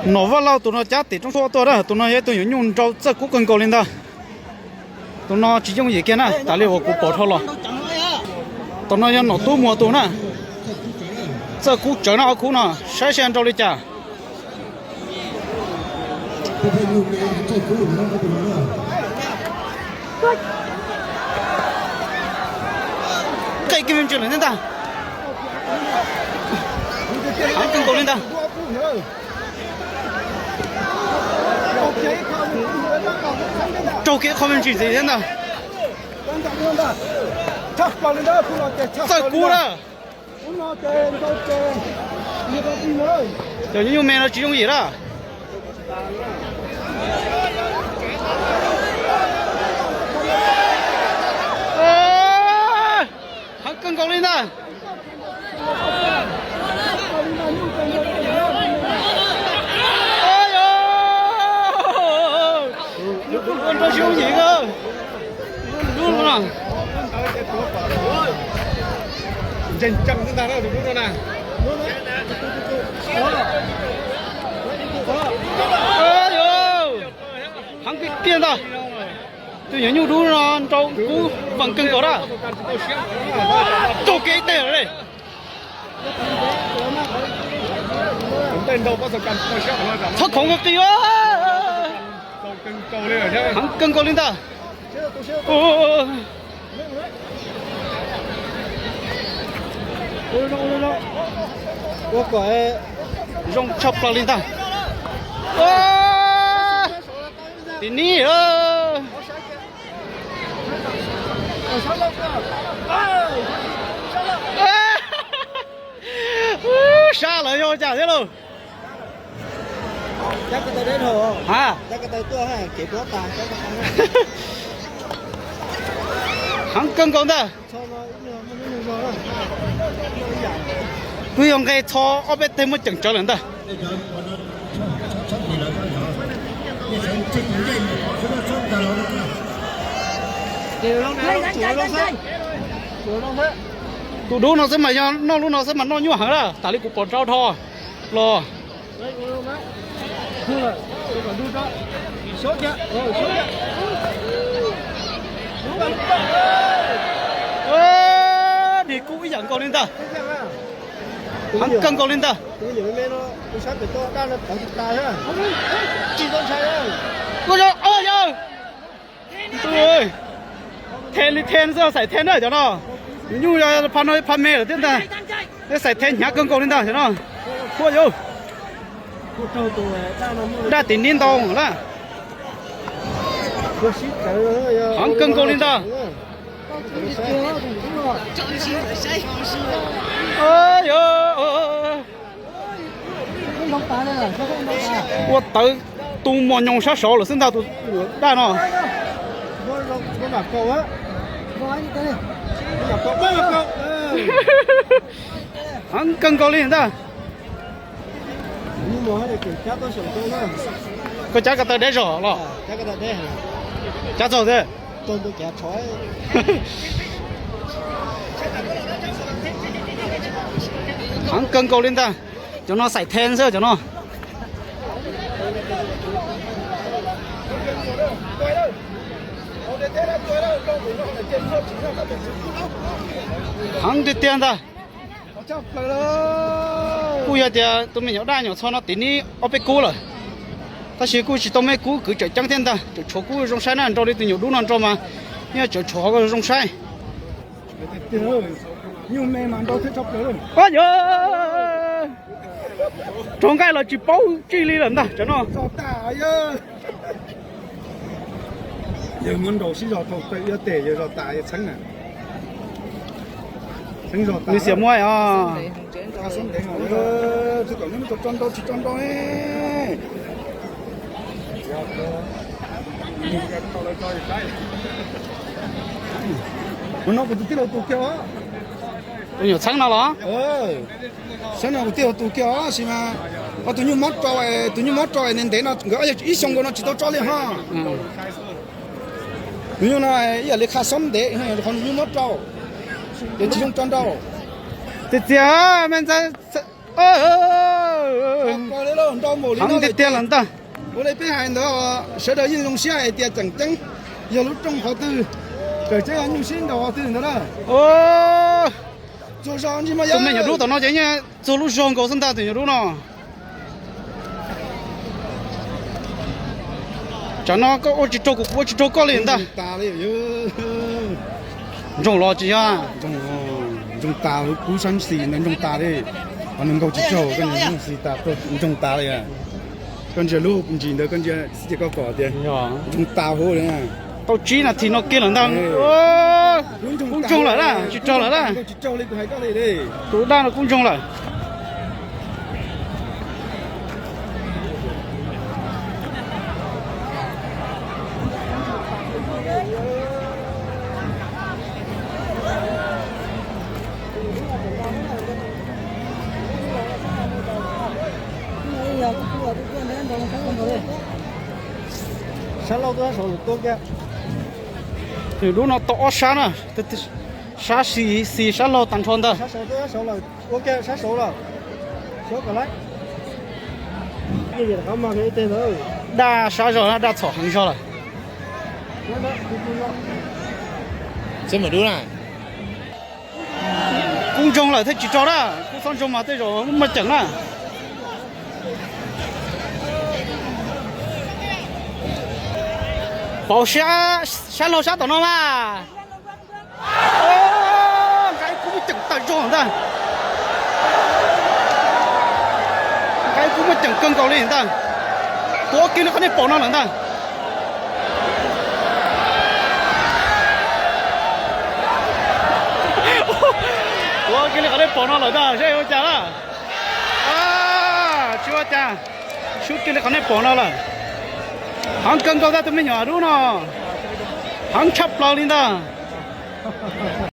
Nom Vaj Lauj tus no cab tim rooj tshuaj tuaj na, tus no yog tus yuav nyuj nrau txawj kub kawg nkaus li ntag. Tus no tsis yooj yim kiag na, tas li uas kuv pom dhau los. Tus no yog Nom Tub Muas tus na. Txawj kub tsawv na, ob khub no saib seb nrau li cas. Qe kiag me ntsis lawm thiab ntag. Heev kawg nkaus li ntag. Raug kiag qho me ntsis ntxiv thiab ntag. Txawj kub na. Cov nyuj me no tsis yooj yim na. Heev kawg nkaus li ntag. Nrau tsis yooj yim. Ntseeg ceeb xwb ntag tus dub no na. Heev kiag kiag ntag. Tus nyuam nyuj dub no nrau kub feem kawg nkaus na. Raug kiag ib teg lawm li. Txhob khoov kiag. Heev kawg nkaus li ntag. Zoo tshaj plaws li ntag. Tim nib. Sab lawv yog cas thiab lauj? Ha, heev kawg nkaus ntag. Twb yog nqe txho ob peb teg muab ceem tsawv lawm ntag. Tus dub no xwb mas yog noj lub no xwb mas noj nyuaj heev na, tas li kuv pom nrau dhau los. Nig kub ib yam nkaus li ntag. Heev kawg nkaus li ntag. Then li then xwb, xaim then na cov no. Nyuj pha no pha me lawm thiab ntag. Xaim then hnyav kawg nkaus li ntag cov no. Huaj yau. Daj tim nib ntau na. Heev kawg nkaus li ntag. Ua tawv tu mos nyoos sab saud lawm xwb ntag tus daj no. Heev kawg nkaus li ntag. Koj cab ko taw deb zog los? Cab txog xwb. Heev kawg nkaus li ntag. Cov no xaim then xwb cov no. Heev tiag tiag ntag. Kuj yog tias tus me nyuam daj nyuam txho no tim nib ob peb kub lawm, tab sis kuj tsis tau me kub kwv tsawm ceeb thiab ntag, tsawm tshuav kub zoo saib na, nrau li tus nyuam dub no nrau mas yeej tsawm tshuav zoo saib. Rov nqaij los tsis paub tsij li lawm ntag cov no. Yawg muab nrau sib zog tau tawm ib tes yawg zog tas yawg txheeb na. Nws xiam muab os. Tsis tso nrau tsis tso nrau. Tus no kuv tus tij laug tus kiag os. Tus nyuam txheeb no los? Txheeb no kuv tij laug tus kiag os, sis mas tus nyuj mob rau, tus nyuj mob rau ntev ntev no nkawd ib xyoo nkaus no tsis tau tso li ho. Tus nyuj no ib yam li qha xob ntev, qhov nws nyuj mob rau, ces tsis zoo tso nrau. Txias txias me ntxhais. Heev tiag tiag lawm ntag. Ua li peb hais ntawd, sawv daws yeej zoo siab hais tias tseem ceeb yog lub rooj qhov twg, tseem ceeb yog nyuj sib nraus qhov twg ntawd na. Tus me nyuam dub tom no ces yeej txog lub zog nkaus xwb ntag tus nyuam dub no. Tsam no koj ua tsis raug kuv, kuv ua tsis raug koj li ntag. Ntsoog los tsis yog? Ntsoog tas, kub sab xis ntawd ntsoog tas li. Qhov nws nkaug tsis raug, koj xis tas ntsoog tas li. Koj ntsia lub ntsis ntawd, koj ntsia xwb ces koj pom tias ntsoog tas huv li. Tau tsib nas this no kiag lawm ntag. Kub ntsoog lawm na, tsis raug lawm na. Tus dab no kub ntsoog lawm. Sab laug tuaj sab saud tua kiag. Tus dub no tau ob sab na, sab xis, xis sab laug tag nrho ntag. Daj sab zog na, daj txhom heev zog lawm. Kub ntsoog lawm thiaj tsis raug na, kub txhob ntsoog mas tej zaum muaj ceem na. Pauv sab laug sab tom no mas. Nqa ib kub muaj ceem tawm zog ntag. Nqa ib kub muaj ceem kawg nkaus li ntag. Tua kiag li qhov nej pom no lawm ntag. Tua kiag li qhov nej pom no lawm ntag, saib ua cas na. Tsis ua cas, sub kiag li qhov nej pom no lawm. Heev kawg nkaus ntag tus me nyuam dub no, heev tshaj plaws li ntag.